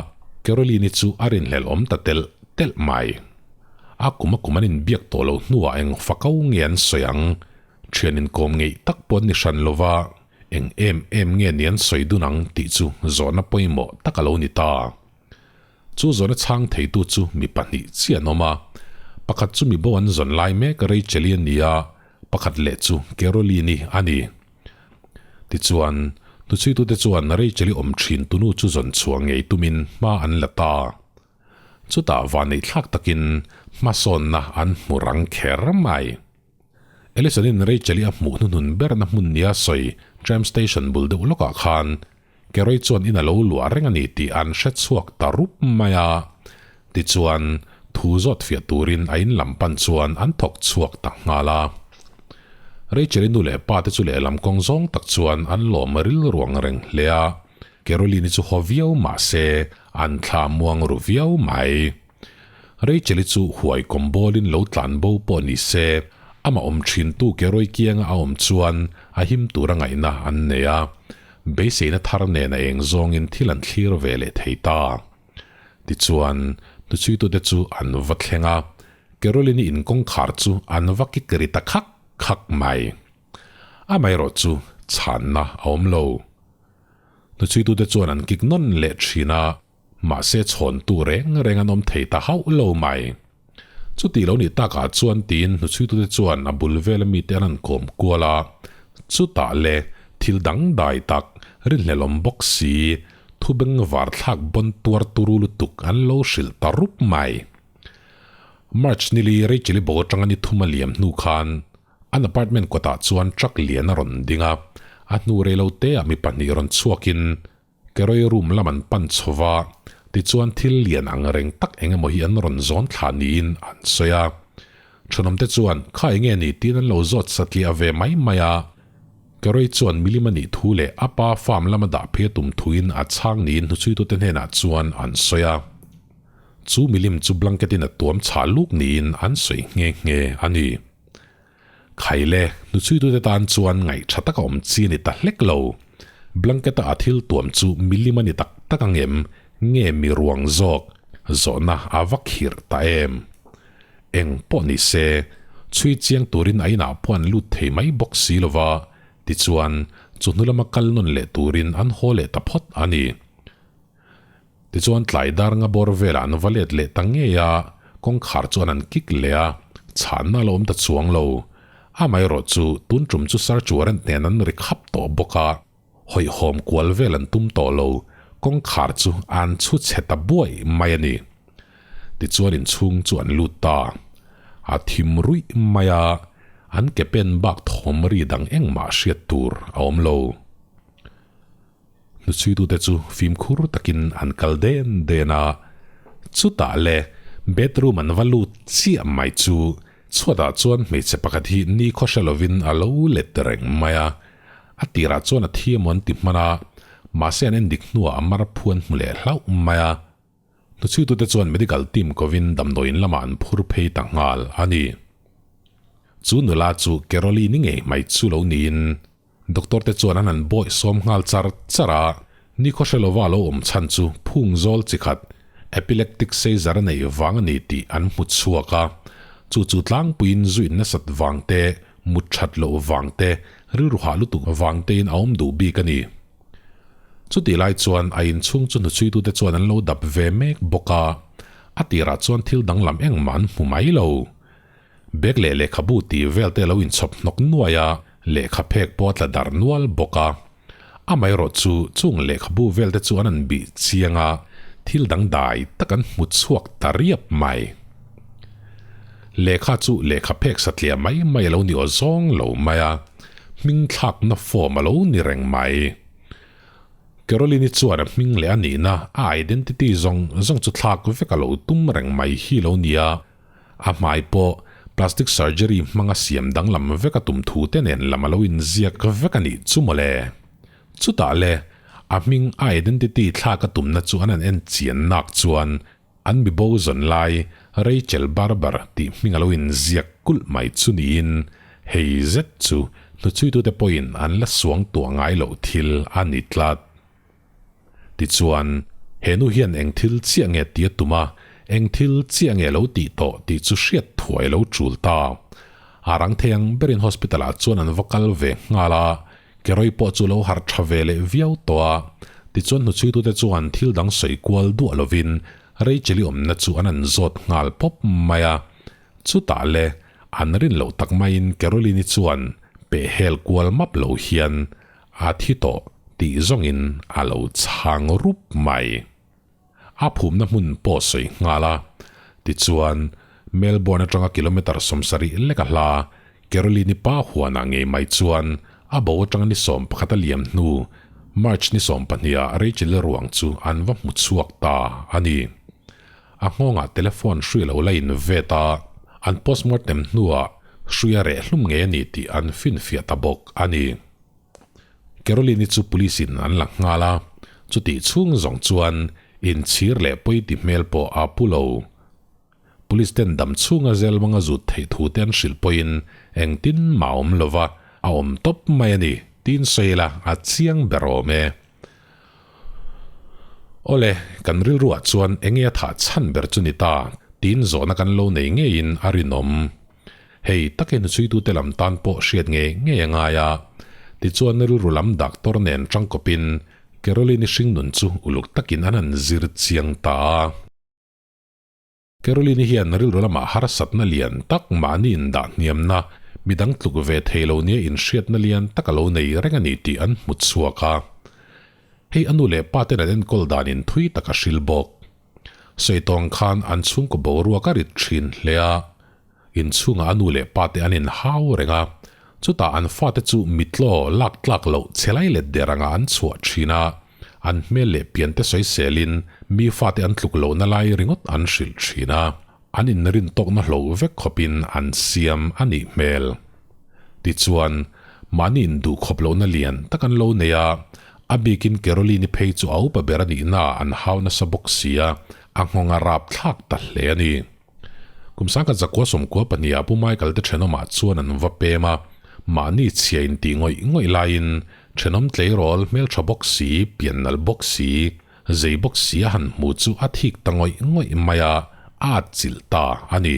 Caroline-i chu a rinhlelh awm ta telh telh mai. A kum a kum an inbiak tawh loh hnuah eng fako nge an sawi ang? Thian inkawm ngeih tak pawh an ni hran lo va, eng em em nge ni an sawi dun ang tih chu zawhna pawimawh tak a lo ni ta. Chu zawhna chhang theitu chu mi pahnih chiah an awm a, pakhat chu mi bo an zawn lai mek Rachel-i a ni a, pakhat leh chu Caroline-i a ni. Tichuan, hnuchhuitute chuan Rachel-i awm thin tunu chu zawn chhuah ngei tumin hma an la ta. Chutah vanneihthlak takin hmasawnna an hmu rang kher mai. Ellison-in Rachel-i a hmuh hnuhnun berna hmun nia sawi tram station bul deuh lawkah khan Kerawih chuan in a lo luah reng a ni tih an hre chhuak ta rup mai a. Tichuan, thu zawt fiah turin a in lam pan chuan an thawk chhuak ta nghal a. Rachel-i nu leh pa te chu lehlam kawng zawng tak chuan an lawm rilruang reng hle a. Caroline-i chu haw viau mah se an thla muang ru viau mai. Rachel-i chu huai kawm bawlin lo tlan bo pawh ni se, amah awm thintu Kerawih kianga a awm chuan a him tura ngaihna an nei a, beiseina thar nen a eng zawngin thil an thlir ve leh thei ta. Tichuan, hnuchhuitute chu an va thleng a, Caroline-i inkawngkhar chu an va kik ri ta khak khak mai. Amaherawh chu chhanna a awm lo. Hnuchhuitute chuan an kik nawn leh thin a, Mahse chhawntu reng reng an awm thei ta hauh lo mai. Chutih lo nih takah chuan tiin hnuchhuitute chuan a bul vela mite an han kawm kual a, chutah le thil dangdai tak, rinhlelawm bawk si, thu bengvar thlak bawn tuar turu lutuk an lo hrilh ta rup mai. March nili Rachel-i bo atanga ni thum a liam hnu khan an apartment kawtah chuan truck lian a rawn ding a, a hnu reilote ah mi pahnih rawn chhuakin Kerawih room lam an pan chho va, tichuan thil lian ang reng tak eng emaw hi an rawn zawn thla niin an sawi a. Thenawmte chuan, Kha eng nge ni? tiin an lo zawt satliah ve mai mai a. Kerawih chuan milim a nih thu leh a pa farm lama dah phei a tum thuin a chhang niin hnuchhuitute hnenah chuan an sawi a. Chu milim chu blanket in a tuam chhah luk niin an sawi nghe nghe a ni. Khaile, hnuchhuitute tan chuan ngaih tha taka awm chi a ni ta hlek lo. Blanket-a a thil tuam chu milim a ni tak tak ang em? Nge mi ruang zawk? Zawhna a va khirh ta em? Eng pawh ni se, chhui chiang turin a inah pawh an lut thei mai bawk si lo va, tichuan, chu hnu lama kal nawn leh turin an haw leh ta phawt a ni. Tichuan tlai dar nga bawr velah an va let leh ta ngei a, kawngkhar chuan an kik leh a. Chhanna a la awm ta chuang lo. Amaherawh chu tun tum chu search warrant nen an ri khap tawh bawk a, hawihhawm kual vel an tum tawh lo, kawngkhar chu an chhu chhe ta buai mai a ni. Tichuan inchhung chu an lut ta. A thim ruih mai a, an ke pen bak thawm ri dang engmah hriat tur a awm lo. Hnuchhuitute chu fimkhur takin an kal den den a, chutah le bedroom an va lut chiah mai chu chhuatah chuan hmeichhe pakhat hi ni khaw hre lovin a lo let reng mai a, a tirah chuan a thi emaw an ti hman a, mahse an endik hnuah a mar phu an hmu leh hlauh mai a. Hnuchhuitute chuan medical team kovin damdawiin lamah an phur phei ta nghal a ni. Chu nula chu Caroline-i ngei mai chu lo niin Doctor te chuan an han bawih sawm nghal char char a, nikhaw hre lova lo awm chhan chu phung zawl chi khat, epileptic seizure a nei vang a ni tih an hmu chhuak a. Chu chu tlangpuiin zuin nasat vang te, mut that loh vang te, rilru hah lutuk vang tein a awm duh bik a ni. Chutih lai chuan a inchhung chu hnuchhuitute chuan an lo dap ve mek bawk a, a tirah chuan thil danglam engmah an hmu mai lo. Bag leh lehkhabu tih vel te lo inchhawp hnawk nuai a, lehkha phek pawh a tla dar nual bawk a. Amaherawh chu chung lehkhabu vel te chu an an bih chiang a, thil dangdai tak an hmu chhuak ta riap mai. Lehkha chu lehkha phek satliah mai mai a lo ni aw zawng lo mai a, hming thlakna form a lo ni reng mai. Caroline-i chuan a hming leh a nihna, a identity zawng zawng chu thlak vek a lo tum reng mai hi lo nia. A hmai pawh plastic surgery hmanga siam danglam vek a tum thu te nen lam a lo inziak vek a nih chu mawle. Chutah le, a hming a identity thlak a tumna chu an han en chian nak chuan an mi bo zawn lai Rachel Barber tih hming a lo inziak kulh mai chu niin hei zet chu hnuchhuitute pawhin an la suang tuah ngai loh thil a ni tlat. Tichuan, he nu hian eng thil chiah nge ti a tum a, eng thil chiah nge lo tih tawh tih chu hriat thuai lo tul ta. A rang thei ang berin hospital ah chuan an va kal ve nghal a, Kerawih pawh chu lo harh tha ve leh viau tawh a. Tichuan hnuchhuitute chuan thil dang sawi kual duah lovin Rachel-i awmna chu an an zawt nghal pawp mai a. Chutah le, an rin loh tak maiin Caroline-i chuan pehhel kual map lo hian A thi tawh tih zawngin a lo chhang rup mai. A phumna hmun pawh sawi nghal a. Tichuan, Melbourne atanga kilometre 70 lek a hla, Caroline-i pa huanah ngei mai chuan a bo atanga ni 11 a liam hnu, March ni 12 ah Rachel-i ruang chu an va hmu chhuak ta a ni. A nghawngah telephone hrui lo la in vet a, an postmortem hnuah hrui a reh hlum ngei a ni tih an finfiah ta bawk a ni. Caroline-i chu police in an la nghal a, chutih chhung zawng chuan inchhir leh pawi ti hmel pawh a pu lo. Police ten dam chhunga zel hmanga zut theih thu te an hrilh pawhin engtin mah a awm lo va, a awm tawp mai a ni, tiin sawi ila a chiang ber awm e. Awle, kan rilruah chuan enge a thah chhan ber chu ni ta, tiin zawhna kan lo nei ngeiin a rinawm. Hei takin hnuchhuitute lam tan pawh hriat ngei ngei a ngai a. Tichuan rilru lam doctor nen tangkawpin Caroline-i hringnun chu uluk takin an han zir chiang ta a. Caroline-i hian rilru lamah harsatna lian tak mahni indah hniamna, midang tluk ve thei lo nia inhriatna lian tak a lo nei reng a ni tih an hmu chhuak a. Hei a nu leh pa ten an enkawl danin thui tak a hril bawk. Sawi tawng khan an chhungkaw boruak a rit thin hle a. Inchhungah a nu leh pa te an inhau reng a, chutah an fate chu mitlaw lak tlak loh che lai let der anga an chhuah thin a, an hmel leh pian te sawiselin mi fate an tluk lohna lai ringawt an hrilh thin a, an inrin tawkna hlo vek khawpin an siam a nih hmel. Tichuan, mahni induh khawp lohna lian tak an lo nei a, a bikin Caroline-i phei chu a upa ber a nihna an hau nasa bawk si a, a nghawng a rapthlak ta hle a ni. Kum sangkhat zakua sawmkua pahniha Pu Michael te thenawmah chuan an va pem a, mahni chhia intih ngawih ngawih laiin thenawm tleirawl hmeltha bawk si, pian nalh bawk si, zei bawk si a han hmu chu a thik ta ngawih ngawih mai a, a atchilh ta a ni.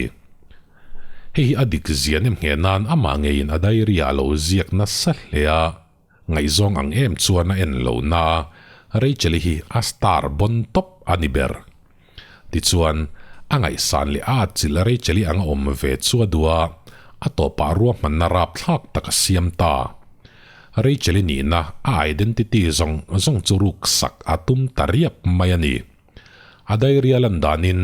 Hei hi a dik zia nem ngheh nan amah ngeiin a diary ah a lo ziak nasa hle a, ngaihzawng ang em chuan a en lo na a, Rachel-i hi a star bon tawp a ni ber. Tichuan, A ngaihsan leh a atchilh Rachel-i ang a awm ve chu a duh a, a tawpah ruahmanna rapthlak tak a siam ta. Rachel-i nihna a identity zawng zawng chu ruksak a tum ta riap mai a ni. A diary a lan danin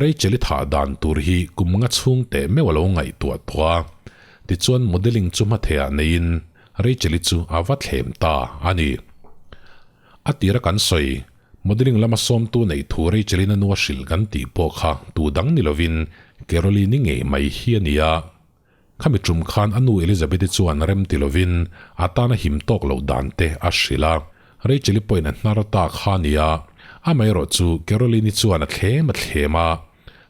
Rachel-i thah dan tur hi kum nga chhung teh meuh a lo ngaihtuah tawh a, tichuan modelling chu hmathehah neiin Rachel-i chu a va thlem ta a ni. A tira kan sawi, modelling lama sawmtu neih thu Rachel-in a nu a hrilh kan tih pawh kha tu dang ni lovin Caroline-i ngei mai hi a ni a. Khami tum khan a nu Elizabeth-i chuan rem ti lovin a tana him tawk loh dan te a hrilh a. Rachel-i pawhin a hnar ta kha a ni a, amaherawh chu Caroline-i chuan a thlem a thlem a.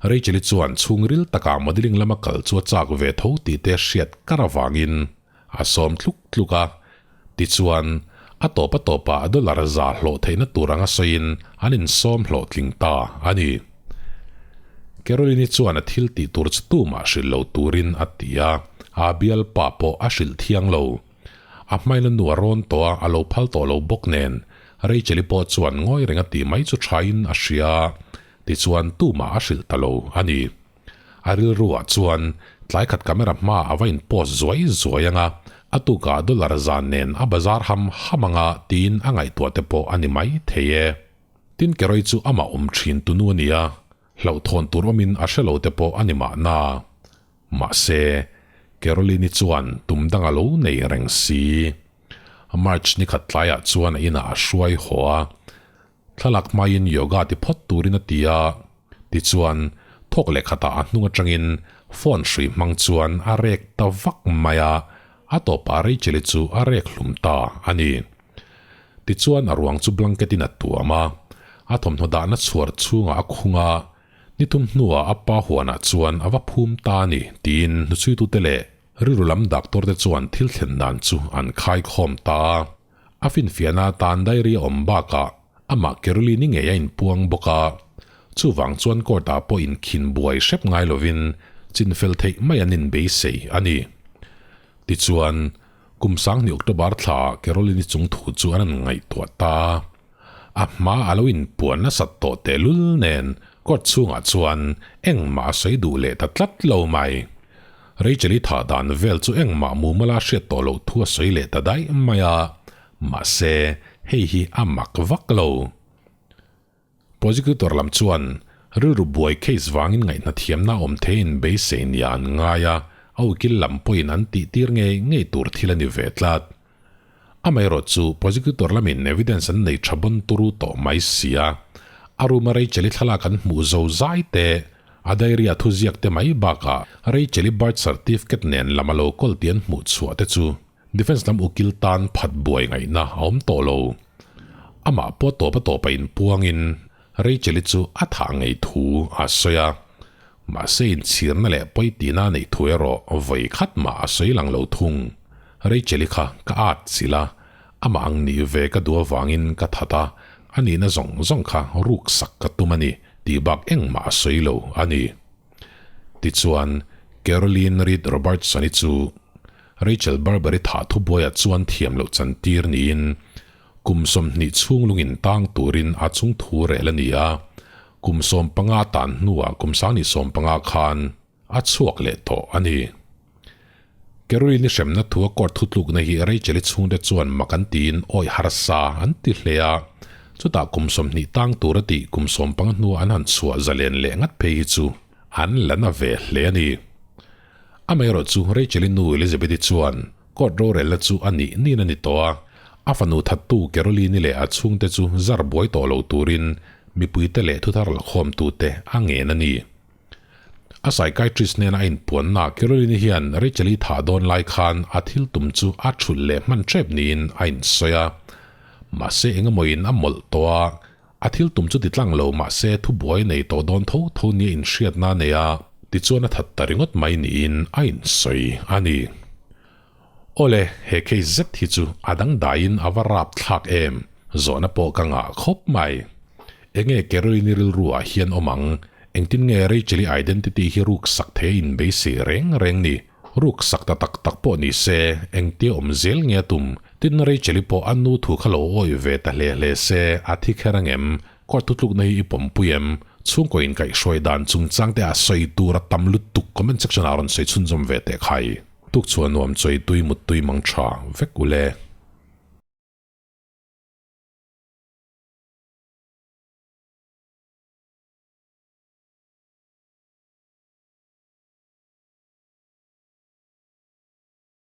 Rachel-i chuan chhungril takah modelling lama kal chu a chak ve tho tih te hriat kar avangin a sawm tluk tluk a. Tichuan, a tawp a tawpah dollar za hlawh theihna tur anga sawiin an insawm hlawhtling ta a ni. Caroline-i chuan a thil tih tur chu tumah hrilh lo turin a ti a, a bialpa pawh a hrilh thiang lo. A hmaina nu a rawn tawh a, a lo phal tawh lo bawk nen, Rachel-i pawh chuan ngawi reng a tih mai chu thain a hria. Tichuan, tumah a hrilh ta lo a ni. A rilruah chuan tlai khat camera hmaah a va in post zuai zuai ang a, a tukah dollar zan nen a bazar ham ham ang a tiin a ngaihtuah te pawh a ni mai thei e. Tin Keroi chu amah awm thin tu nu a ni a, hlauhthawn tur awmin a hre lo te pawh a ni mahna. Mahse, Caroline-i chuan tum dang a lo nei reng si. March ni khat tlaiah chuan a inah a hruai haw a, Thlalak hmaiin yoga ti phawt turin a ti a, tichuan thawk leh khatah a hnung atangin phone hrui hmang chuan a rek ta vak mai a, a tawpah Rachel-i chu a rek hlum ta a ni. Tichuan a ruang chu blanket in a tuam a, a thawmhnaw dahna chhuar chhungah a khung a, ni thum hnuah a pa huanah chuan a va phum ta a ni tiin hnuchhuitute leh rilru lam doctor te chuan thil thlen dan chu an khaikhawm ta a. A finfiahna atan diary a awm bakah amah Caroline-i ngei a inpuang bawk a, chuvang chuan court-ah pawh inkhin buai hrep ngai lovin chinfel theih mai an inbeisei a ni. Tichuan, kum sanghnih October thlaah Caroline-i chung thu chu an han ngaihtuah ta. A hma a lo inpuan nasat tawh tehlul nen court chhungah chuan engmah a sawi duh leh ta tlat lo mai. Rachel-i thah dan vel chu engmah mumala hriat tawh loh thu a sawi leh ta daih mai a, mahse hei hi a mak vak lo. Prosecutor lam chuan rilru buai case vangin ngaihhnathiamna awm theiin beisei nia an ngai a, a ukil lam pawhin an tihtir ngei ngei tur thil a ni ve tlat. Amaherawh chu prosecutor lamin evidence an nei tha bawn turu tawh mai si a, a room a Rachel-i thlalak an hmuh zo zai te, a diary a thuziak te mai bakah Rachel-i birth certificate nen lam a lo kawl tih an hmuh chhuah te chu defence lam ukil tan phat buai ngaihna a awm tawh lo. Amah pawh tawp a tawp a inpuangin Rachel-i chu a thah ngei thu a sawi a, mahse inchhirna leh pawi tihna a neih thu erawh vawi khat mah a sawi lang lo thung. Rachel-i kha ka at chilh a, amah ang nih ve ka duh avangin ka that a, a nihna zawng zawng kha ruksak ka tum a ni tih bak engmah a sawi lo a ni. Tichuan, Caroline Reed Robertson-i chu Rachel Barber-i thah thubuaiah chuan thiam loh chantir niin Kum 20 chhung lungin tang turin a chung thu rel a ni a, kum 15 tan hnuah kum 2015 khan a chhuak leh tawh a ni. Caroline-i hremna thu a court thutlukna hi Rachel-i chhungte chuan mak an tiin awih harsa an ti hle a, chutah kum 20 tang tur a tih kum 15 hnuah an han chhuah zalen leh ngat phei hi chu an la na ve hle a ni. Amaherawh chu Rachel-i nu Elizabeth-i chuan Court rorelna chu a nih nin a ni tawh a, a fanu thattu Caroline-i leh a chhungte chu zar buai tawh lo turin mipuite leh thuthar lakhawmtute a ngen a ni. A psychiatrist nena a inpuanna Caroline-i hian Rachel-i thah dawn lai khan a thil tum chu a thulh leh hman ṭep niin a insawi a. Mahse engemawin a mawlh tawh a, a thil tum chu titlang lo mahse thubuai nei tawh dawn tho tho nia inhriatna a nei a, tichuan a that ta ringawt mai niin a insawi a ni. Awle, he case zet hi chu a dangdaiin a va rap thlak em? Zawhna pawh ka ngah khawp mai. Enge Caroline-i rilru ah hian awm ang? Engtin nge Rachel-i identity hi ruk sak thei a inbeisei reng reng ni? Ruk sak ta tak tak pawh ni se, engtia awm zel nge a tum? Tin, Rachel-i pawh a nu thu kha lo awih ve ta hle hle se, a thi kher angem? Court thutlukna hi i pawmpui em? Chhungkaw inkaihhruai dan chungchang te a sawi tur a tam lutuk comment section ah rawn sawi chhunzawm ve teh khai. Tuk chhuah nuam chawi tui mut tui mang tha vek ule.